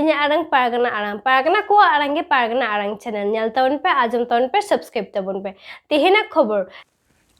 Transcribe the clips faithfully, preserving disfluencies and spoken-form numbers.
ᱤᱧᱟᱹᱜ ᱟᱲᱟᱝ ᱯᱟᱨᱜᱟᱱᱟ ᱟᱲᱟᱝ, ᱯᱟᱨᱜᱟᱱᱟ ᱠᱚᱣᱟᱜ ᱟᱲᱟᱝ ᱜᱮ ᱯᱟᱨᱜᱟᱱᱟ ᱟᱲᱟᱝ ᱪᱮᱱᱮᱞ ᱧᱮᱞ ᱛᱟᱵᱚᱱ ᱯᱮ, ᱟᱸᱡᱚᱢ ᱛᱟᱵᱚᱱ ᱯᱮ, ᱥᱟᱵᱥᱠᱨᱟᱭᱤᱵ ᱛᱟᱵᱚᱱ ᱯᱮ᱾ ᱛᱮᱦᱮᱧᱟᱜ ᱠᱷᱚᱵᱚᱨ᱾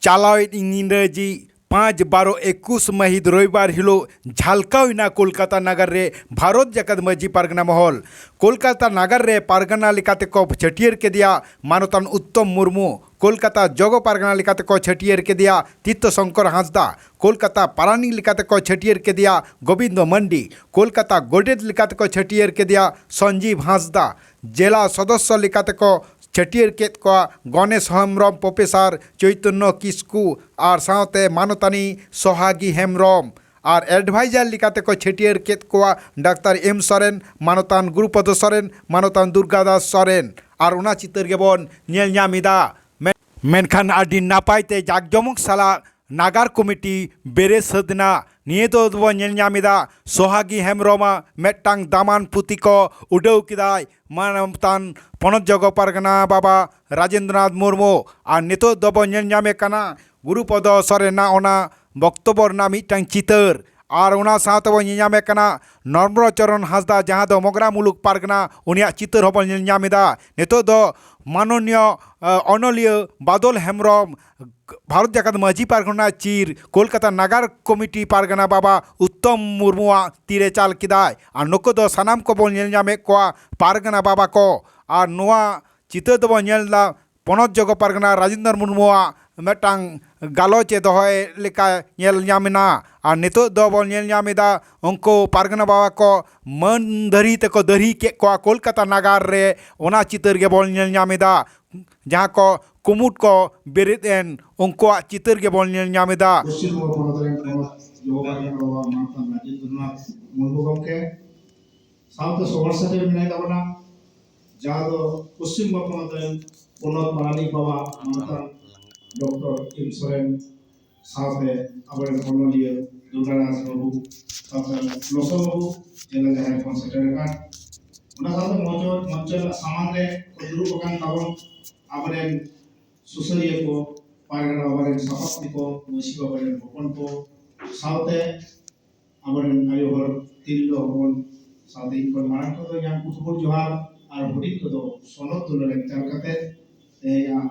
ᱪᱟᱞᱟᱣᱮᱱ ᱤᱝᱨᱮᱡᱤ ᱯᱟᱸᱪ ᱵᱟᱨᱚ ᱮᱠᱩᱥ ᱢᱟᱹᱦᱤᱛ ᱨᱚᱵᱤᱵᱟᱨ ᱦᱤᱞᱳᱜ ᱡᱷᱟᱞᱠᱟᱣ ᱮᱱᱟ ᱠᱳᱞᱠᱟᱛᱟ ᱱᱟᱜᱟᱨ ᱨᱮ ᱵᱷᱟᱨᱚᱛ ᱡᱟᱠᱟᱛ ᱢᱟᱹᱡᱷᱤ ᱯᱟᱨᱜᱟᱱᱟ ᱢᱚᱦᱚᱞ᱾ ᱠᱳᱞᱠᱟᱛᱟ ᱱᱟᱜᱟᱨ ᱨᱮ ᱯᱟᱨᱜᱟᱱᱟ ᱞᱮᱠᱟᱛᱮ ᱠᱚ ᱪᱷᱟᱹᱴᱭᱟᱹᱨ ᱠᱮᱫᱮᱭᱟ ᱢᱟᱱᱚᱛᱟᱱ ᱩᱛᱛᱚᱢ ᱢᱩᱨᱢᱩ᱾ ᱠᱳᱞᱠᱟᱛᱟ ᱡᱚᱜᱚ ᱯᱟᱨᱜᱟᱱᱟ ᱞᱮᱠᱟᱛᱮ ᱠᱚ ᱪᱷᱟᱹᱴᱭᱟᱹᱨ ᱠᱮᱫᱮᱭᱟ ᱛᱤᱨᱛᱷᱚ ᱥᱚᱝᱠᱚᱨ ᱦᱟᱸᱥᱫᱟ᱾ ᱠᱳᱞᱠᱟᱛᱟ ᱯᱟᱨᱟᱱᱤᱠ ᱞᱮᱠᱟᱛᱮ ᱠᱚ ᱪᱷᱟᱹᱴᱭᱟᱹᱨ ᱠᱮᱫᱮᱭᱟ ᱜᱳᱵᱤᱱᱫᱚ ᱢᱟᱱᱰᱤ᱾ ᱠᱳᱞᱠᱟᱛᱟ ᱜᱚᱰᱮᱛ ᱞᱮᱠᱟᱛᱮ ᱠᱚ ᱪᱷᱟᱹᱴᱭᱟᱹᱨ ᱠᱮᱫᱮᱭᱟ ᱥᱚᱧᱡᱤᱵ ᱦᱟᱸᱥᱫᱟ᱾ ᱡᱮᱞᱟ ᱥᱚᱫᱚᱥᱥᱚ ᱞᱮᱠᱟᱛᱮ ᱠᱚ ᱪᱷᱟᱹᱴᱭᱟᱹᱨ ᱠᱮᱫ ᱠᱚᱣᱟ ᱜᱚᱱᱮᱥ ᱦᱮᱢᱵᱽᱨᱚᱢ, ᱯᱨᱚᱯᱷᱮᱥᱚᱨ ᱪᱳᱭᱛᱚᱱᱭᱚ ᱠᱤᱥᱠᱩ ᱟᱨ ᱥᱟᱶᱛᱮ ᱢᱟᱱᱚᱛᱟᱱᱤ ᱥᱚᱦᱟᱜᱤ ᱦᱮᱢᱵᱽᱨᱚᱢ᱾ ᱟᱨ ᱮᱰᱵᱷᱟᱭᱡᱟᱨ ᱞᱮᱠᱟᱛᱮ ᱠᱚ ᱪᱷᱟᱹᱴᱭᱟᱹᱨ ᱠᱮᱫ ᱠᱚᱣᱟ ᱰᱟᱠᱛᱟᱨ ᱮᱢ ᱥᱚᱨᱮᱱ, ᱢᱟᱱᱚᱛᱟᱱ ᱜᱩᱨᱩᱯᱚᱫᱚ ᱥᱚᱨᱮᱱ, ᱢᱟᱱᱚᱛᱟᱱ ᱫᱩᱨᱜᱟᱫᱟᱥ ᱥᱚᱨᱮᱱ᱾ ᱟᱨ ᱚᱱᱟ ᱪᱤᱛᱟᱹᱨ ᱜᱮᱵᱚᱱ ᱧᱮᱞ ᱧᱟᱢ ᱮᱫᱟ᱾ ᱢᱮ-, ᱢᱮᱱᱠᱷᱟᱱ ᱟᱹᱰᱤ ᱱᱟᱯᱟᱭ ᱛᱮ ᱡᱟᱠᱡᱚᱢᱚᱠ ᱥᱟᱞᱟᱜ ᱱᱟᱜᱟᱨ ᱠᱚᱢᱤᱴᱤ ᱵᱮᱨᱮᱫ ᱥᱟᱹᱛ ᱮᱱᱟ᱾ ᱱᱤᱭᱟᱹ ᱫᱚ ᱵᱚᱱ ᱧᱮᱞ ᱧᱟᱢ ᱮᱫᱟ ᱥᱚᱦᱟᱜᱤ ᱦᱮᱢᱵᱽᱨᱚᱢᱟᱜ ᱢᱤᱫᱴᱟᱝ ᱫᱟᱢᱟᱱ ᱯᱩᱛᱷᱤ ᱠᱚ ᱩᱰᱟᱹᱣ ᱠᱮᱫᱟᱭ ᱢᱟᱱᱚᱛᱟᱱ ᱯᱚᱱᱚᱛ ᱡᱚᱜᱚ ᱯᱟᱨᱜᱟᱱᱟ ᱵᱟᱵᱟ ᱨᱟᱡᱮᱱᱫᱨᱚᱱᱟᱛᱷ ᱢᱩᱨᱢᱩ᱾ ᱟᱨ ᱱᱤᱛᱚᱜ ᱫᱚᱵᱚᱱ ᱧᱮᱞ ᱧᱟᱢᱮ ᱠᱟᱱᱟ ᱜᱩᱨᱩᱯᱚᱫᱚ ᱥᱚᱨᱮᱱᱟᱜ ᱚᱱᱟ ᱵᱚᱠᱛᱚᱵᱚ ᱨᱮᱱᱟᱜ ᱢᱤᱫᱴᱟᱝ ᱪᱤᱛᱟᱹᱨ᱾ ᱟᱨ ᱚᱱᱟ ᱥᱟᱶ ᱛᱮᱵᱚᱱ ᱧᱮᱞ ᱧᱟᱢᱮ ᱠᱟᱱᱟ ᱱᱚᱨᱢᱨᱚᱪᱚᱨᱚᱱ ᱦᱟᱸᱥᱫᱟ, ᱡᱟᱦᱟᱸ ᱫᱚ ᱢᱚᱜᱽᱨᱟ ᱢᱩᱞᱩᱠ ᱯᱟᱨᱜᱟᱱᱟ, ᱩᱱᱤᱭᱟᱜ ᱪᱤᱛᱟᱹᱨ ᱦᱚᱸᱵᱚᱱ ᱧᱮᱞ ᱧᱟᱢ ᱮᱫᱟ᱾ ᱱᱤᱛᱚᱜ ᱫᱚ ᱢᱟᱱᱚᱱᱤᱭᱚ, ᱮ, ᱚᱱᱚᱞᱤᱭᱟᱹ ᱵᱟᱫᱚᱞ ᱦᱮᱢᱵᱽᱨᱚᱢ ᱵᱷᱟᱨᱚᱛ ᱡᱟᱠᱟᱛ ᱢᱟᱹᱡᱷᱤ ᱯᱟᱨᱜᱟᱱᱟ ᱪᱤᱨ ᱠᱳᱞᱠᱟᱛᱟ ᱱᱟᱜᱟᱨ ᱠᱚᱢᱤᱴᱤ ᱯᱟᱨᱜᱟᱱᱟ ᱵᱟᱵᱟ ᱩᱛᱛᱚᱢ ᱢᱩᱨᱢᱩᱣᱟᱜ ᱛᱤᱨᱮ ᱪᱟᱞ ᱠᱮᱫᱟᱭ᱾ ᱟᱨ ᱱᱩᱠᱩ ᱫᱚ ᱥᱟᱱᱟᱢ ᱠᱚᱵᱚᱱ ᱧᱮᱞ ᱧᱟᱢᱮᱫ ᱠᱚᱣᱟ ᱯᱟᱨᱜᱟᱱᱟ ᱵᱟᱵᱟ ᱠᱚ᱾ ᱟᱨ ᱱᱚᱣᱟ ᱪᱤᱛᱟᱹᱨ ᱫᱚᱵᱚᱱ ᱧᱮᱞ ᱮᱫᱟ ᱯᱚᱱᱚᱛ ᱡᱚᱜᱚ ᱯᱟᱨᱜᱟᱱᱟ ᱨᱟᱡᱮᱱᱫᱨᱚ ᱢᱩᱨᱢᱩᱣᱟᱜ ᱢᱤᱫᱴᱟᱝ ᱜᱟᱞᱚᱪ ᱮ ᱫᱚᱦᱚᱭ ᱞᱮᱠᱟ ᱧᱮᱞ ᱧᱟᱢ ᱮᱱᱟ᱾ ᱟᱨ ᱱᱤᱛᱚᱜ ᱫᱚᱵᱚᱱ ᱧᱮᱞ ᱧᱟᱢ ᱮᱫᱟ ᱩᱱᱠᱩ ᱯᱟᱨᱜᱟᱱᱟ ᱵᱟᱵᱟ ᱠᱚ ᱢᱟᱹᱱ ᱫᱟᱹᱨᱤ ᱛᱮᱠᱚ ᱫᱟᱹᱨᱦᱤ ᱠᱮᱫ ᱠᱚᱣᱟ ᱠᱳᱞᱠᱟᱛᱟ ᱱᱟᱜᱟᱨ ᱨᱮ, ᱚᱱᱟ ᱪᱤᱛᱟᱹᱨ ᱜᱮᱵᱚᱱ ᱧᱮᱞ ᱧᱟᱢ ᱮᱫᱟ᱾ ᱡᱟᱦᱟᱸ ᱠᱚ ᱠᱩᱢᱩᱴ ᱠᱚ ᱵᱮᱨᱮᱫ ᱮᱱ, ᱩᱱᱠᱩᱣᱟᱜ ᱪᱤᱛᱟᱹᱨ ᱜᱮᱵᱚᱱ ᱧᱮᱞ ᱧᱟᱢ ᱮᱫᱟ᱾ ᱯᱚᱥᱪᱤᱢ ᱵᱚᱝᱜᱚ ᱯᱚᱱᱚᱛ ᱨᱮᱱ ᱯᱚᱱᱚᱛ ᱡᱚᱜᱚ ᱯᱟᱨᱜᱟᱱᱟ ᱵᱟᱵᱟ ᱢᱟᱱᱚᱛᱟᱱ ᱨᱟᱡᱮᱱᱫᱨᱚᱱᱟᱛᱷ ᱢᱩᱨᱢᱩ ᱜᱚᱢᱠᱮ ᱥᱟᱶᱛᱮ ᱥᱚᱦᱚᱨ ᱥᱮᱴᱮᱨ ᱢᱮᱱᱟᱭ ᱛᱟᱵᱚᱱᱟ, ᱡᱟᱦᱟᱸ ᱫᱚ ᱯᱚᱥᱪᱤᱢ ᱵᱚᱝᱜᱚ ᱯᱚᱱᱚᱛ ᱨᱮᱱ ᱯᱚᱱᱚᱛ ᱯᱟᱨᱟᱱᱤᱠ ᱵᱟᱵᱟ ᱢᱟᱱᱚᱛᱟᱱ ᱰᱚᱠᱴᱚᱨ ᱮᱢ ᱥᱚᱨᱮᱱ ᱥᱟᱶᱛᱮ ᱟᱵᱚᱨᱮᱱ ᱚᱱᱚᱞᱤᱭᱟᱹ ᱫᱩᱨᱜᱟᱱᱟᱛᱷ ᱵᱟᱹᱵᱩ, ᱥᱟᱶᱛᱮ ᱞᱚᱥᱚ ᱵᱟᱹᱵᱩ, ᱡᱮᱞᱟ ᱡᱟᱦᱮᱨ ᱠᱷᱚᱱ ᱥᱮᱴᱮᱨ ᱟᱠᱟᱱ᱾ ᱚᱱᱟ ᱥᱟᱶᱛᱮ ᱢᱚᱧᱪᱚ, ᱢᱚᱧᱪᱚ ᱨᱮᱱᱟᱜ ᱥᱟᱢᱟᱝ ᱨᱮ ᱫᱩᱲᱩᱵ ᱟᱠᱟᱱ ᱛᱟᱵᱚᱱ ᱟᱵᱚᱨᱮᱱ ᱥᱩᱥᱟᱹᱨᱤᱭᱟᱹ ᱠᱚ, ᱯᱟᱨᱜᱟᱱᱟ ᱵᱟᱵᱟ ᱨᱮᱱ ᱥᱟᱯᱟᱵ ᱛᱮᱠᱚ, ᱢᱟᱹᱡᱷᱤ ᱵᱟᱵᱟ ᱨᱮᱱ ᱦᱚᱯᱚᱱ ᱠᱚ, ᱥᱟᱶᱛᱮ ᱟᱵᱚᱨᱮᱱ ᱟᱭᱳ ᱦᱚᱲ, ᱛᱤᱨᱞᱟᱹ ᱦᱚᱯᱚᱱ, ᱥᱟᱶᱛᱮ ᱤᱧ ᱠᱷᱚᱱ ᱢᱟᱲᱟᱝ ᱠᱚᱫᱚ ᱤᱧᱟᱹᱜ ᱠᱩᱴ ᱠᱩᱴ ᱡᱚᱦᱟᱨ ᱟᱨ ᱦᱩᱰᱤᱧ ᱠᱚᱫᱚ ᱥᱚᱱᱚᱛ ᱫᱩᱞᱟᱹᱲ ᱮᱢ ᱪᱟᱞ ᱠᱟᱛᱮ ᱛᱮᱦᱮᱧᱟᱜ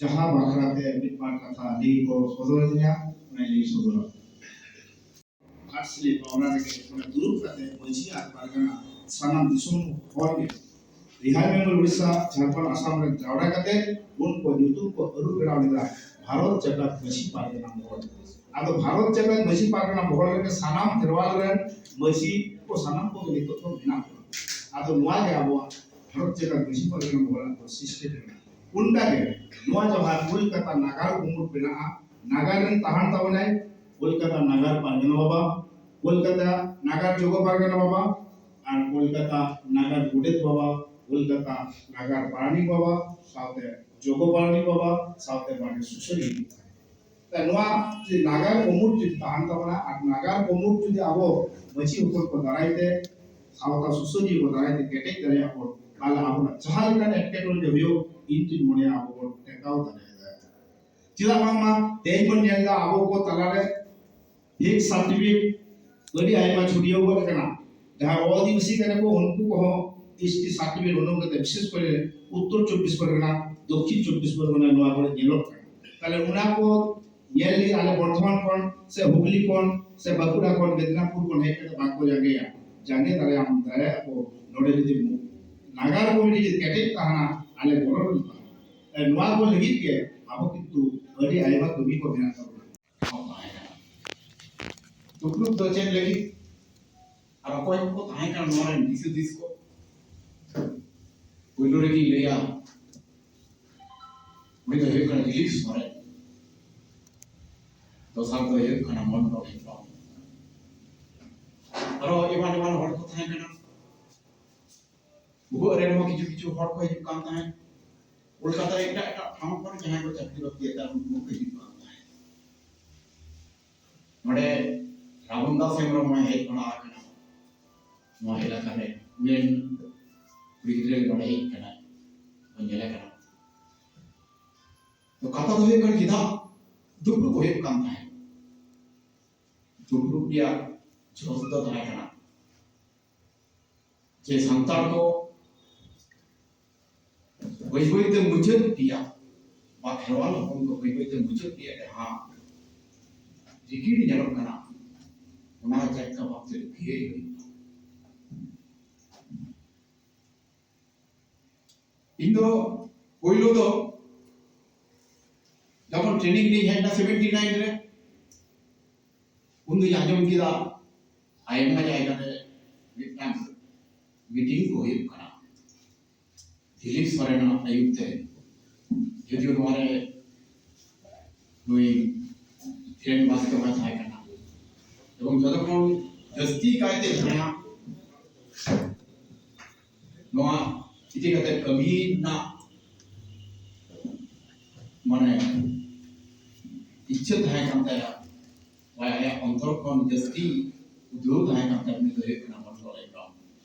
ᱡᱟᱦᱟᱸ ᱵᱟᱠᱷᱨᱟ ᱛᱮ ᱢᱤᱫ ᱵᱟᱨ ᱠᱟᱛᱷᱟ ᱞᱟᱹᱭ ᱠᱚ ᱥᱚᱫᱚᱨ ᱟᱹᱫᱤᱧᱟ, ᱚᱱᱟᱧ ᱞᱟᱹᱭ ᱥᱚᱫᱚᱨᱟ᱾ ᱜᱷᱟᱴᱥᱤᱞᱟᱹ ᱯᱟᱣᱱᱟ ᱨᱮᱜᱮ ᱚᱸᱰᱮ ᱫᱩᱲᱩᱵ ᱠᱟᱛᱮ ᱢᱟᱹᱡᱷᱤ ᱟᱨ ᱯᱟᱨᱜᱟᱱᱟ ᱥᱟᱱᱟᱢ ᱫᱤᱥᱚᱢ ᱦᱚᱲ ᱜᱮ ᱵᱤᱦᱟᱨ, ᱵᱮᱝᱜᱚᱞ, ᱩᱲᱤᱥᱥᱟ, ᱡᱷᱟᱲᱠᱷᱚᱸᱰ, ᱟᱥᱟᱢ ᱨᱮ ᱡᱟᱣᱨᱟ ᱠᱟᱛᱮ ᱩᱱᱠᱩ ᱧᱩᱛᱩᱢ ᱠᱚ ᱟᱹᱨᱩ ᱯᱷᱮᱨᱟᱣ ᱞᱮᱫᱟ ᱵᱷᱟᱨᱚᱛ ᱡᱟᱠᱟᱛ ᱢᱟᱹᱡᱷᱤ ᱯᱟᱨᱜᱟᱱᱟ ᱢᱚᱦᱚᱞ᱾ ᱟᱫᱚ ᱵᱷᱟᱨᱚᱛ ᱡᱟᱠᱟᱛ ᱢᱟᱹᱡᱷᱤ ᱯᱟᱨᱜᱟᱱᱟ ᱢᱚᱦᱚᱞ ᱨᱮᱱ ᱥᱟᱱᱟᱢ ᱠᱷᱮᱨᱣᱟᱞ ᱨᱮᱱ ᱢᱟᱹᱡᱷᱤ ᱠᱚ ᱥᱟᱱᱟᱢ ᱠᱚᱜᱮ ᱱᱤᱛᱚᱜ ᱫᱚ ᱢᱮᱱᱟᱜ ᱵᱚᱱᱟ᱾ ᱟᱫᱚ ᱱᱚᱣᱟ ᱜᱮ ᱟᱵᱚᱣᱟᱜ ᱵᱷᱟᱨᱚᱛ ᱡᱟᱠᱟᱛ ᱢᱟᱹᱡᱷᱤ ᱯᱟᱨᱜᱟᱱᱟ ᱢᱚᱦᱚᱞ ᱨᱮᱱᱟᱜ ᱵᱳᱭᱥᱤᱥᱴᱚ ᱠᱟᱱᱟ᱾ ᱚᱱᱠᱟ ᱜᱮ ᱱᱚᱣᱟ ᱡᱟᱦᱟᱸ ᱠᱳᱞᱠᱟᱛᱟ ᱱᱟᱜᱟᱨ ᱠᱩᱢᱩᱴ ᱢᱮᱱᱟᱜᱼᱟ, ᱱᱟᱜᱟᱨ ᱨᱮᱱ ᱛᱟᱦᱮᱱ ᱛᱟᱵᱚᱱᱟᱭ ᱠᱳᱞᱠᱟᱛᱟ ᱱᱟᱜᱟᱨ ᱯᱟᱨᱜᱟᱱᱟ ᱵᱟᱵᱟ, ᱠᱳᱞᱠᱟᱛᱟ ᱱᱟᱜᱟᱨ ᱡᱚᱜᱚ ᱯᱟᱨᱜᱟᱱᱟ ᱵᱟᱵᱟ, ᱟᱨ ᱠᱳᱞᱠᱟᱛᱟ ᱱᱟᱜᱟᱨ ᱜᱚᱰᱮᱛ ᱵᱟᱵᱟ, ᱠᱳᱞᱠᱟᱛᱟ ᱱᱟᱜᱟᱨ ᱯᱟᱨᱟᱱᱤᱠ ᱵᱟᱵᱟ, ᱥᱟᱶᱛᱮ ᱡᱚᱜᱚ ᱯᱟᱨᱟᱱᱤᱠ ᱵᱟᱵᱟ, ᱥᱟᱶᱛᱮ ᱢᱟᱱᱮ ᱥᱩᱥᱟᱹᱨᱤᱭᱟᱹ᱾ ᱛᱟᱦᱞᱮ ᱱᱚᱣᱟ ᱡᱮ ᱱᱟᱜᱟᱨ ᱠᱩᱢᱩᱴ ᱡᱩᱫᱤ ᱛᱟᱦᱮᱱ ᱛᱟᱵᱚᱱᱟ ᱟᱨ ᱱᱟᱜᱟᱨ ᱠᱩᱢᱩᱴ ᱡᱩᱫᱤ ᱟᱵᱚ ᱢᱟᱹᱡᱷᱤ ᱦᱚᱯᱚᱱ ᱠᱚ ᱫᱟᱨᱟᱭ ᱛᱮ ᱥᱟᱶᱛᱟ ᱥᱩᱥᱟᱹᱨᱤᱭᱟᱹ ᱠᱚ ᱫᱟᱨᱟᱭ ᱛᱮ ᱠᱮᱴᱮᱡ ᱫᱟᱲᱮᱭᱟᱜ ᱵᱚᱱ, ᱛᱟᱦᱞᱮ ᱟᱵᱚᱱᱟᱜ ᱡᱟᱦᱟᱸ ᱞᱮᱠᱟᱱ ᱮᱴᱠᱮᱴᱚᱬᱮ ᱜᱮ ᱦᱩᱭᱩᱜ, ᱤᱧ ᱫᱩᱧ ᱢᱚᱱᱮᱭᱟ ᱟᱵᱚ ᱵᱚᱱ ᱴᱮᱠᱟᱣ ᱫᱟᱲᱮᱭᱟᱜᱼᱟ᱾ ᱪᱮᱫᱟᱜ ᱵᱟᱝᱢᱟ ᱛᱮᱦᱮᱧ ᱵᱚᱱ ᱧᱮᱞ ᱮᱫᱟ ᱟᱵᱚ ᱠᱚ ᱛᱟᱞᱟᱨᱮ ᱯᱷᱮᱠ ᱥᱟᱨᱴᱤᱯᱷᱤᱠᱮᱴ ᱟᱹᱰᱤ ᱟᱭᱢᱟ ᱪᱷᱩᱲᱭᱟᱹᱣ ᱜᱚᱫ ᱟᱠᱟᱱᱟ᱾ ᱡᱟᱦᱟᱸ ᱚ ᱟᱹᱫᱤᱵᱟᱹᱥᱤ ᱠᱟᱱᱟ ᱠᱚ ᱩᱱᱠᱩ ᱠᱚᱦᱚᱸ ᱮᱥ ᱴᱤ ᱥᱟᱨᱴᱤᱯᱷᱤᱠᱮᱴ ᱩᱰᱩᱠ ᱠᱟᱛᱮ ᱵᱤᱥᱮᱥ ᱠᱚᱨᱮ ᱩᱛᱛᱚᱨ ᱪᱚᱵᱵᱤᱥ ᱯᱚᱨᱜᱚᱱᱟ, ᱫᱚᱠᱠᱷᱤᱱ ᱪᱚᱵᱵᱤᱥ ᱯᱚᱨᱜᱚᱱᱟ ᱱᱚᱣᱟ ᱠᱚᱨᱮ ᱧᱮᱞᱚᱜ ᱠᱟᱱᱟ᱾ ᱛᱟᱦᱞᱮ ᱚᱱᱟ ᱠᱚ ᱧᱮᱞ ᱞᱟᱹᱜᱤᱫ ᱟᱞᱮ ᱵᱚᱨᱫᱷᱚᱢᱟᱱ ᱠᱷᱚᱱ ᱥᱮ ᱦᱩᱜᱽᱞᱤ ᱠᱷᱚᱱ ᱥᱮ ᱵᱟᱸᱠᱩᱲᱟ ᱠᱷᱚᱱ ᱢᱮᱫᱽᱱᱟᱯᱩᱨ ᱠᱷᱚᱱ ᱦᱮᱡ ᱠᱟᱛᱮ ᱵᱟᱝᱠᱚ ᱡᱟᱸᱜᱮᱭᱟ, ᱡᱟᱸᱜᱮ ᱫᱟᱲᱮᱭᱟᱜ ᱫᱟᱲᱮᱭᱟᱜ ᱠᱚ ᱱᱚᱰᱮ ᱡᱩᱫᱤ ᱱᱟᱜᱟᱨ ᱠᱚᱢᱤᱴᱤ ᱡᱩᱫᱤ ᱠᱮᱴᱮᱡ ᱛᱟᱦᱮᱱᱟ, ᱟᱞᱮ ᱜᱚᱲᱚ ᱞᱮ ᱮᱢᱟ᱾ ᱱᱚᱣᱟ ᱠᱚ ᱞᱟᱹᱜᱤᱫ ᱜᱮ ᱟᱵᱚ ᱠᱤᱱᱛᱩ ᱟᱹᱰᱤ ᱟᱭᱢᱟ ᱠᱟᱹᱢᱤ ᱠᱚ ᱢᱮᱱᱟᱜ ᱛᱟᱵᱚᱱᱟ᱾ ᱫᱩᱯᱲᱩᱵ ᱫᱚ ᱪᱮᱫ ᱞᱟᱹᱜᱤᱫ ᱟᱨ ᱚᱠᱚᱭ ᱠᱚᱠᱚ ᱛᱟᱦᱮᱸ ᱠᱟᱱᱟ ᱱᱚᱣᱟ ᱨᱮᱱ ᱫᱤᱥ ᱦᱩᱫᱤᱥ ᱠᱚ? ᱯᱳᱭᱞᱳ ᱨᱮᱜᱮᱧ ᱞᱟᱹᱭᱟ, ᱩᱱᱤ ᱫᱚ ᱦᱩᱭᱩᱜ ᱠᱟᱱᱟ ᱫᱤᱞᱤᱯ ᱥᱚᱨᱮᱱ, ᱫᱚᱥᱟᱨ ᱫᱚ ᱦᱩᱭᱩᱜ ᱠᱟᱱᱟ ᱢᱚᱱᱰᱚᱞ ᱦᱮᱢᱵᱨᱚᱢ, ᱟᱨᱚ ᱮᱢᱟᱱ ᱮᱢᱟᱱ ᱦᱚᱲ ᱠᱚ ᱛᱟᱦᱮᱸ ᱠᱟᱱᱟ᱾ ᱵᱷᱩᱜᱳᱜ ᱨᱮᱱ ᱦᱚᱸ ᱠᱤᱪᱷᱩ ᱠᱤᱪᱷᱩ ᱦᱚᱲ ᱠᱚ ᱦᱤᱡᱩᱜ ᱠᱟᱱ ᱛᱟᱦᱮᱸᱫ᱾ ᱠᱳᱞᱠᱟᱛᱟ ᱨᱮ ᱮᱴᱟᱜ ᱮᱴᱟᱜ ᱴᱷᱟᱶ ᱠᱷᱚᱱ ᱡᱟᱦᱟᱸᱭ ᱠᱚ ᱪᱟᱹᱠᱨᱤ ᱵᱟᱹᱠᱨᱤᱭᱮᱫ ᱛᱟᱦᱮᱸᱫ, ᱩᱱᱠᱩ ᱠᱚ ᱦᱤᱡᱩᱜ ᱠᱟᱱ ᱛᱟᱦᱮᱸᱫ᱾ ᱱᱚᱰᱮ ᱨᱟᱵᱚᱱ ᱫᱟᱥ ᱦᱮᱢᱵᱨᱚᱢ ᱦᱚᱸᱭ ᱦᱮᱡ ᱵᱟᱲᱟ ᱟᱠᱟᱱᱟ ᱱᱚᱣᱟ ᱮᱞᱟᱠᱟ ᱨᱮ᱾ ᱩᱱᱤ ᱨᱮᱱ ᱠᱩᱲᱤ ᱜᱤᱫᱽᱨᱟᱹ ᱜᱮ ᱱᱚᱰᱮ ᱦᱮᱡ ᱟᱠᱟᱱᱟᱭ, ᱵᱚᱱ ᱧᱮᱞᱮ ᱠᱟᱱᱟ᱾ ᱛᱚ, ᱠᱟᱛᱷᱟ ᱫᱚ ᱦᱩᱭᱩᱜ ᱠᱟᱱᱟ, ᱪᱮᱫᱟᱜ ᱫᱩᱯᱲᱩᱵ ᱦᱩᱭᱩᱜ ᱠᱟᱱ ᱛᱟᱦᱮᱸᱫ? ᱫᱩᱯᱲᱩᱵ ᱨᱮᱭᱟᱜ ᱡᱚᱥ ᱫᱚ ᱛᱟᱦᱮᱸ ᱠᱟᱱᱟ ᱥᱟᱱᱛᱟᱲ ᱠᱚ ᱵᱟᱹᱭ ᱵᱟᱹᱭ ᱛᱮ ᱢᱩᱪᱟᱹᱫ ᱯᱮᱭᱟ, ᱵᱟ ᱠᱷᱮᱨᱣᱟᱞ ᱦᱚᱯᱚᱱ ᱠᱚ ᱵᱟᱹᱭ ᱵᱟᱹᱭ ᱛᱮ ᱢᱩᱪᱟᱹᱫ ᱯᱮᱭᱟ, ᱡᱟᱦᱟᱸ ᱨᱤᱠᱤᱲ ᱧᱮᱞᱚᱜ ᱠᱟᱱᱟ, ᱚᱱᱟ ᱪᱮᱫ ᱞᱮᱠᱟ ᱵᱷᱟᱵᱛᱮ ᱨᱩᱠᱷᱤᱭᱟᱹᱭ ᱦᱩᱭᱩᱜᱼᱟ᱾ ᱤᱧ ᱫᱚ ᱯᱳᱭᱞᱳ ᱫᱚ ᱡᱚᱠᱷᱚᱱ ᱴᱨᱮᱱᱤᱝ ᱨᱤᱧ ᱦᱮᱡ ᱮᱱᱟ ᱥᱮᱵᱷᱮᱱᱴᱤ ᱱᱟᱭᱤᱱ ᱨᱮ, ᱩᱱ ᱫᱚᱧ ᱟᱸᱡᱚᱢ ᱠᱮᱫᱟ ᱟᱭᱢᱟ ᱡᱟᱭᱜᱟ ᱨᱮ ᱢᱤᱫᱴᱟᱝ ᱢᱤᱴᱤᱝ ᱠᱚ ᱦᱩᱭᱩᱜ ᱠᱟᱱᱟ ᱫᱤᱞᱤᱯ ᱥᱚᱨᱮᱱᱟᱜ ᱟᱹᱭᱩᱨ ᱛᱮ᱾ ᱡᱚᱫᱤᱭᱳ ᱱᱚᱣᱟ ᱨᱮ ᱱᱩᱭ ᱠᱤᱨᱮᱱ ᱵᱟᱥᱠᱮ ᱦᱚᱸᱭ ᱛᱟᱦᱮᱸ ᱠᱟᱱᱟ, ᱮᱵᱚᱝ ᱡᱚᱛᱚ ᱠᱷᱚᱱ ᱡᱟᱹᱥᱛᱤ ᱠᱟᱭᱛᱮ ᱡᱟᱦᱟᱸᱭᱟᱜ ᱱᱚᱣᱟ ᱤᱫᱤ ᱠᱟᱛᱮ ᱠᱟᱹᱢᱤ ᱨᱮᱱᱟᱜ ᱢᱟᱱᱮ ᱤᱪᱪᱷᱟᱹ ᱛᱟᱦᱮᱸ ᱠᱟᱱ ᱛᱟᱭᱟ, ᱵᱟ ᱟᱭᱟᱜ ᱚᱱᱛᱚᱨ ᱠᱷᱚᱱ ᱡᱟᱹᱥᱛᱤ ᱩᱫᱽᱜᱟᱹᱣ ᱛᱟᱦᱮᱸ ᱠᱟᱱ ᱛᱟᱭᱟ, ᱩᱱᱤ ᱫᱚ ᱦᱩᱭᱩᱜ ᱠᱟᱱᱟ ᱢᱚᱱᱰᱚᱞ ᱦᱮᱢᱵᱨᱚᱢ,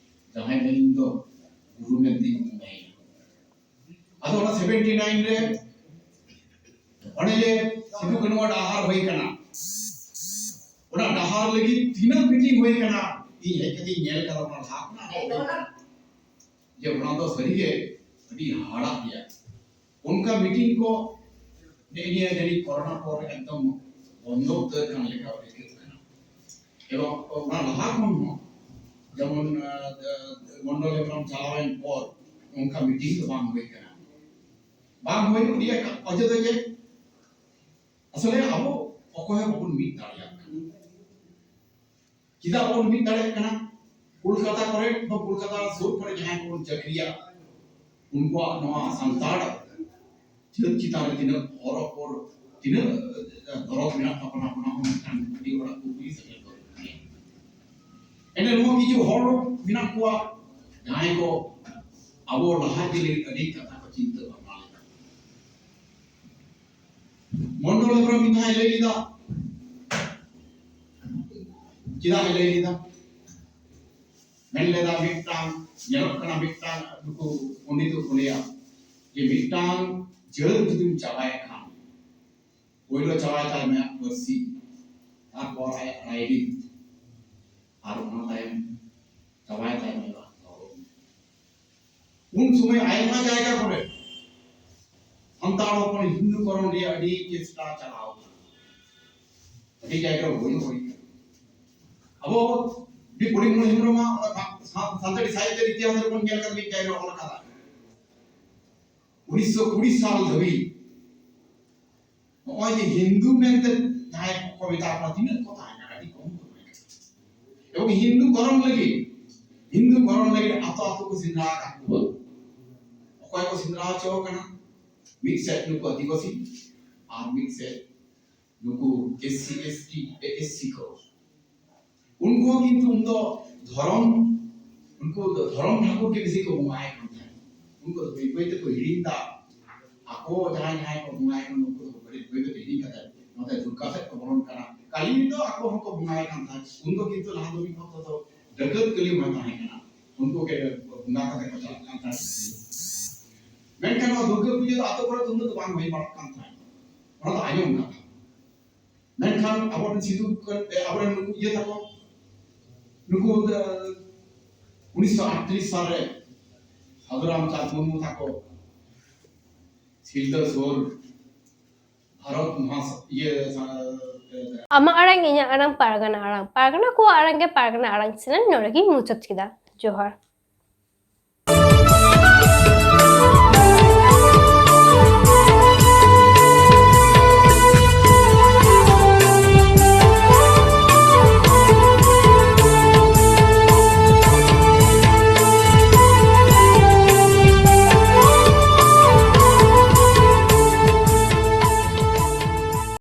ᱡᱟᱦᱟᱸᱭ ᱫᱚ ᱤᱧ ᱫᱚ ᱜᱩᱨᱩ ᱢᱮᱱᱛᱮᱧ ᱢᱚᱱᱮᱭᱟ᱾ ᱟᱫᱚ ᱚᱱᱟ ᱥᱮᱵᱷᱮᱱᱴᱤ ᱱᱟᱭᱤᱱ ᱨᱮ ᱚᱱᱮ ᱡᱮ ᱥᱤᱫᱩ ᱠᱟᱹᱱᱩᱣᱟᱜ ᱰᱟᱦᱟᱨ ᱦᱩᱭ ᱠᱟᱱᱟ, ᱚᱱᱟ ᱰᱟᱦᱟᱨ ᱞᱟᱹᱜᱤᱫ ᱛᱤᱱᱟᱹᱜ ᱢᱤᱴᱤᱝ ᱦᱩᱭ ᱠᱟᱱᱟ, ᱤᱧ ᱦᱮᱡ ᱠᱟᱛᱮᱧ ᱧᱮᱞ ᱠᱟᱫᱟ ᱚᱱᱟ ᱞᱟᱦᱟ ᱠᱷᱚᱱᱟᱜ ᱦᱩᱭ ᱠᱟᱱᱟ, ᱡᱮ ᱚᱱᱟ ᱫᱚ ᱥᱟᱹᱨᱤᱜᱮ ᱟᱹᱰᱤ ᱦᱟᱦᱟᱲᱟᱜ ᱜᱮᱭᱟ᱾ ᱚᱱᱠᱟ ᱢᱤᱴᱤᱝ ᱠᱚ ᱱᱮᱜᱼᱮ ᱱᱤᱭᱟᱹ ᱡᱟᱹᱱᱤᱡ ᱠᱚᱨᱳᱱᱟ ᱯᱚᱨ ᱮᱠᱫᱚᱢ ᱵᱚᱱᱫᱚ ᱩᱛᱟᱹᱨ ᱠᱟᱱ ᱞᱮᱠᱟ ᱟᱹᱭᱠᱟᱹᱜ ᱠᱟᱱᱟ᱾ ᱮᱵᱚᱝ ᱚᱱᱟ ᱞᱟᱦᱟ ᱠᱷᱚᱱ ᱦᱚᱸ ᱡᱮᱢᱚᱱ, ᱟᱸ, ᱢᱚᱱᱰᱚᱞ ᱦᱮᱢᱵᱨᱚᱢ ᱪᱟᱞᱟᱣᱮᱱ ᱯᱚᱨ ᱚᱱᱠᱟ ᱢᱤᱴᱤᱝ ᱫᱚ ᱵᱟᱝ ᱦᱩᱭ ᱠᱟᱱᱟ᱾ ᱵᱟᱝ ᱦᱩᱭ ᱨᱮᱭᱟᱜ ᱚᱡᱮ ᱫᱚ ᱪᱮᱫ? ᱟᱥᱚᱞᱮ ᱟᱵᱚ ᱚᱠᱚᱭ ᱦᱚᱸ ᱵᱟᱵᱚᱱ ᱢᱤᱫ ᱫᱟᱲᱮᱭᱟᱜ ᱠᱟᱱᱟ᱾ ᱪᱮᱫᱟᱜ ᱵᱟᱵᱚᱱ ᱢᱤᱫ ᱫᱟᱲᱮᱭᱟᱜ ᱠᱟᱱᱟ? ᱠᱳᱞᱠᱟᱛᱟ ᱠᱚᱨᱮ ᱵᱟ ᱠᱳᱞᱠᱟᱛᱟ ᱥᱩᱨ ᱠᱚᱨᱮ ᱡᱟᱦᱟᱸᱭ ᱠᱚᱵᱚᱱ ᱪᱟᱹᱠᱨᱤᱭᱟ, ᱩᱱᱠᱩᱣᱟᱜ ᱱᱚᱣᱟ ᱥᱟᱱᱛᱟᱲ ᱡᱟᱹᱛ ᱪᱮᱛᱟᱱ ᱨᱮ ᱛᱤᱱᱟᱹᱜ ᱦᱚᱨ ᱚᱯᱚᱨ, ᱛᱤᱱᱟᱹᱜ ᱫᱚᱨᱚᱫ ᱢᱮᱱᱟᱜ ᱛᱟᱵᱚᱱᱟ, ᱚᱱᱟ ᱦᱚᱸ ᱢᱤᱫᱴᱟᱝ ᱟᱹᱰᱤ ᱦᱚᱲᱟᱜ ᱠᱩᱠᱞᱤ ᱥᱮᱴᱮᱨ ᱫᱚᱨᱠᱟᱨ ᱠᱟᱱᱟ᱾ ᱮᱱᱰᱮ ᱱᱚᱣᱟ ᱠᱤᱪᱷᱩ ᱦᱚᱲ ᱢᱮᱱᱟᱜ ᱠᱚᱣᱟ ᱡᱟᱦᱟᱸᱭ ᱠᱚ ᱟᱵᱚ ᱞᱟᱦᱟ ᱤᱫᱤ ᱞᱟᱹᱜᱤᱫ ᱟᱹᱰᱤ ᱠᱟᱛᱷᱟ ᱠᱚ ᱪᱤᱱᱛᱟᱹ ᱵᱷᱟᱵᱽᱱᱟ ᱞᱮᱫᱟ᱾ ᱢᱚᱱᱰᱚᱞ ᱦᱮᱢᱵᱨᱚᱢ ᱢᱤᱫ ᱫᱷᱟᱣ ᱞᱟᱹᱭ ᱞᱮᱫᱟ, ᱪᱮᱫᱟᱜ ᱮ ᱞᱟᱹᱭ ᱞᱮᱫᱟ? ᱢᱮᱱ ᱞᱮᱫᱟ ᱢᱤᱫᱴᱟᱝ ᱧᱮᱞᱚᱜ ᱠᱟᱱᱟ, ᱢᱤᱫᱴᱟᱝ ᱱᱩᱠᱩ ᱯᱚᱱᱰᱤᱛ ᱠᱚ ᱞᱟᱹᱭᱟ ᱡᱮ ᱢᱤᱫᱴᱟᱝ ᱡᱟᱹᱛ ᱡᱩᱫᱤᱢ ᱪᱟᱵᱟᱭᱮᱫ ᱠᱷᱟᱱ, ᱯᱳᱭᱞᱳ ᱪᱟᱵᱟᱭ ᱛᱟᱭ ᱢᱮ ᱯᱟᱹᱨᱥᱤ, ᱛᱟᱨᱯᱚᱨ ᱟᱭᱟᱜ ᱨᱟᱭᱨᱤᱛ, ᱟᱨ ᱚᱱᱟ ᱛᱟᱭᱚᱢ ᱪᱟᱵᱟᱭ ᱛᱟᱭ ᱢᱮ ᱫᱷᱚᱨᱚᱢ᱾ ᱩᱱ ᱥᱚᱢᱚᱭ ᱟᱭᱢᱟ ᱡᱟᱭᱜᱟ ᱠᱚᱨᱮ ᱥᱟᱱᱛᱟᱲ ᱦᱚᱯᱚᱱ ᱦᱤᱱᱫᱩ ᱠᱚᱨᱚᱱ ᱨᱮᱭᱟᱜ ᱟᱹᱰᱤ ᱪᱮᱥᱴᱟ ᱪᱟᱞᱟᱣ ᱠᱟᱱᱟ, ᱟᱹᱰᱤ ᱡᱟᱭᱜᱟ ᱨᱮ ᱦᱩᱭ ᱦᱩᱭ ᱠᱟᱱᱟ᱾ ᱟᱵᱚ ᱵᱤ ᱯᱚᱨᱤᱢᱚᱞ ᱦᱮᱢᱵᱨᱚᱢᱟᱜ ᱚᱱᱟ ᱥᱟ-, ᱥᱟ-, ᱥᱟᱱᱛᱟᱲᱤ ᱥᱟᱦᱤᱛᱛᱚ ᱤᱛᱤᱦᱟᱥ ᱨᱮᱵᱚᱱ ᱧᱮᱞ ᱠᱟᱫᱟ, ᱢᱤᱫ ᱡᱟᱭᱜᱟ ᱨᱮ ᱚᱞ ᱠᱟᱫᱟ, ᱩᱱᱤᱥᱥᱚ ᱠᱩᱲᱤ ᱥᱟᱞ ᱫᱷᱟᱹᱵᱤᱡ ᱱᱚᱜᱼᱚᱭ ᱡᱮ ᱦᱤᱱᱫᱩ ᱢᱮᱱᱛᱮ ᱡᱟᱦᱟᱸᱭ ᱠᱚ ᱢᱮᱛᱟ ᱠᱚᱣᱟ, ᱛᱤᱱᱟᱹᱜ ᱠᱚ ᱛᱟᱦᱮᱸ ᱠᱟᱱᱟ? ᱟᱹᱰᱤ ᱠᱚᱢ ᱠᱚ ᱛᱟᱦᱮᱸ ᱠᱟᱱᱟ᱾ ᱮᱵᱚᱝ ᱦᱤᱱᱫᱩ ᱠᱚᱨᱚᱱ ᱞᱟᱹᱜᱤᱫ, ᱦᱤᱱᱫᱩ ᱠᱚᱨᱚᱱ ᱞᱟᱹᱜᱤᱫ ᱟᱛᱳ ᱟᱛᱳ ᱠᱚ ᱥᱮᱸᱫᱽᱨᱟ ᱟᱠᱟᱫ ᱠᱚᱣᱟ᱾ ᱚᱠᱚᱭ ᱠᱚ ᱥᱮᱸᱫᱽᱨᱟ ᱦᱚᱪᱚ ᱟᱠᱟᱱᱟ? ᱢᱤᱫ ᱥᱮᱫ ᱱᱩᱠᱩ ᱟᱹᱫᱤᱵᱟᱹᱥᱤ ᱟᱨ ᱢᱤᱫ ᱥᱮᱫ ᱱᱩᱠᱩ ᱮᱥ ᱥᱤ, ᱮᱥ ᱴᱤ, ᱮ ᱮᱥ ᱥᱤ ᱠᱚ᱾ ᱩᱱᱠᱩ ᱦᱚᱸ ᱠᱤᱱᱛᱩ ᱩᱱᱫᱚ ᱫᱷᱚᱨᱚᱢ, ᱩᱱᱠᱩ ᱫᱚ ᱫᱷᱚᱨᱚᱢ ᱴᱷᱟᱹᱠᱩᱨ ᱜᱮ ᱵᱮᱥᱤ ᱠᱚ ᱵᱚᱸᱜᱟᱭᱮᱫ ᱠᱟᱱ ᱛᱟᱦᱮᱸᱫ᱾ ᱩᱱᱠᱩ ᱫᱚ ᱵᱟᱹᱭ ᱵᱟᱹᱭ ᱛᱮᱠᱚ ᱦᱤᱲᱤᱧ ᱮᱫᱟ᱾ ᱟᱠᱚ ᱡᱟᱦᱟᱸᱭ ᱡᱟᱦᱟᱸᱭ ᱠᱚ ᱵᱚᱸᱜᱟᱭᱮᱫ ᱠᱟᱱ, ᱩᱱᱠᱩ ᱫᱚ ᱵᱟᱹᱭ ᱵᱟᱹᱭ ᱛᱮ ᱦᱤᱲᱤᱧ ᱠᱟᱛᱮ ᱱᱚᱛᱮ ᱫᱩᱨᱜᱟ ᱥᱮᱫ ᱠᱚ ᱵᱚᱞᱚᱱ ᱠᱟᱱᱟ᱾ ᱠᱟᱹᱞᱤ ᱫᱚ ᱟᱠᱚ ᱦᱚᱸᱠᱚ ᱵᱚᱸᱜᱟᱭᱮᱫ ᱠᱟᱱ ᱛᱟᱦᱮᱸᱫ᱾ ᱩᱱᱫᱚ ᱠᱤᱱᱛᱩ ᱞᱟᱦᱟ ᱫᱚ ᱢᱤᱫ ᱚᱠᱛᱚ ᱫᱚ ᱰᱟᱹᱠᱟᱹᱛ ᱠᱟᱹᱞᱤ ᱢᱟ ᱛᱟᱦᱮᱸ ᱠᱟᱱᱟ᱾ ᱩᱱᱠᱩ ᱜᱮ ᱵᱚᱸᱜᱟ ᱠᱟᱛᱮ ᱠᱚ ᱪᱟᱞᱟᱜ ᱠᱟᱱ ᱛᱟᱦᱮᱸᱫ᱾ ᱢᱮᱱᱠᱷᱟᱱ ᱱᱚᱣᱟ ᱫᱩᱨᱜᱟᱹ ᱯᱩᱡᱟᱹ ᱫᱚ ᱟᱛᱳ ᱠᱚᱨᱮ ᱫᱚ ᱩᱱᱟᱹᱜ ᱫᱚ ᱵᱟᱝ ᱦᱩᱭ ᱵᱟᱲᱟᱜ ᱠᱟᱱ ᱛᱟᱦᱮᱸᱫ᱾ ᱚᱱᱟ ᱫᱚ ᱟᱸᱡᱚᱢ ᱠᱟᱛᱷᱟ᱾ ᱢᱮᱱᱠᱷᱟᱱ ᱟᱵᱚᱨᱮᱱ ᱥᱤᱫᱩ ᱠᱟᱹᱱ-, ᱮ, ᱟᱵᱚᱨᱮᱱ ᱱᱩᱠᱩ ᱤᱭᱟᱹ ᱛᱟᱠᱚ, ᱱᱩᱠᱩ, ᱮ, ᱩᱱᱤᱥᱥᱚ ᱟᱴᱛᱨᱤᱥ ᱥᱟᱞ ᱨᱮ ᱥᱟᱫᱷᱩ ᱨᱟᱢᱪᱟᱸᱫᱽ ᱢᱩᱨᱢᱩ ᱛᱟᱠᱚ ᱥᱤᱞᱫᱟᱹ ᱥᱩᱨ ᱵᱷᱟᱨᱚᱛ ᱢᱚᱦᱟᱥ-, ᱤᱭᱟᱹ, ᱥᱟ-, ᱮ, ᱟᱢᱟᱜ ᱟᱲᱟᱝ, ᱤᱧᱟᱹᱜ ᱟᱲᱟᱝ, ᱯᱟᱨᱜᱟᱱᱟ ᱟᱲᱟᱝ᱾ ᱯᱟᱨᱜᱟᱱᱟ ᱠᱚᱣᱟᱜ ᱟᱲᱟᱝ ᱜᱮ ᱯᱟᱨᱜᱟᱱᱟ ᱟᱲᱟᱝ ᱪᱮᱱᱮᱞ ᱱᱚᱰᱮ ᱜᱤᱧ ᱢᱩᱪᱟᱹᱫ ᱠᱮᱫᱟ᱾ ᱡᱚᱦᱟᱨ᱾